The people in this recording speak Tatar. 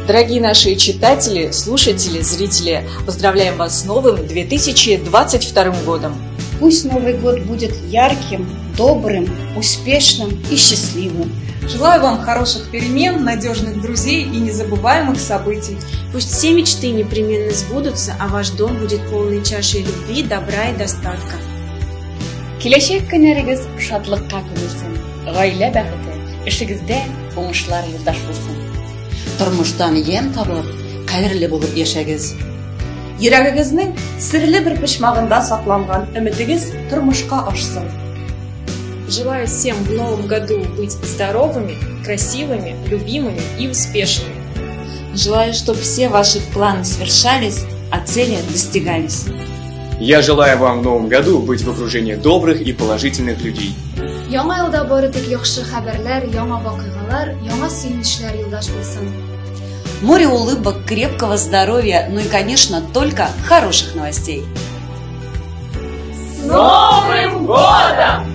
Дорогие наши читатели, слушатели, зрители, поздравляем вас с новым 2022 годом! Пусть Новый год будет ярким, добрым, успешным и счастливым. Желаю вам хороших перемен, надежных друзей и незабываемых событий. Пусть все мечты непременно сбудутся, а ваш дом будет полной чашей любви, добра и достатка. Киләчәк көннәрегез шатлыкка күмелсен, гаилә бәхете, эшегездә уңышлар юлдаш булсын. Тормыштан ямь табып, кадерле булып яшәгез. Йөрәгегезнең серле бер почмагында сакланган өметегез тормышка ашсын. Желаю всем в новом году быть здоровыми, красивыми, любимыми и успешными. Желаю, чтобы все ваши планы свершались, а цели достигались. Я желаю вам в новом году быть в окружении добрых и положительных людей. Яңа елда бары тик яхшы хәбәрләр, яңа вакыйгалар, яңа сөенечләр юлдаш булсын. Море улыбок, крепкого здоровья, ну и, конечно, только хороших новостей. С Новым годом!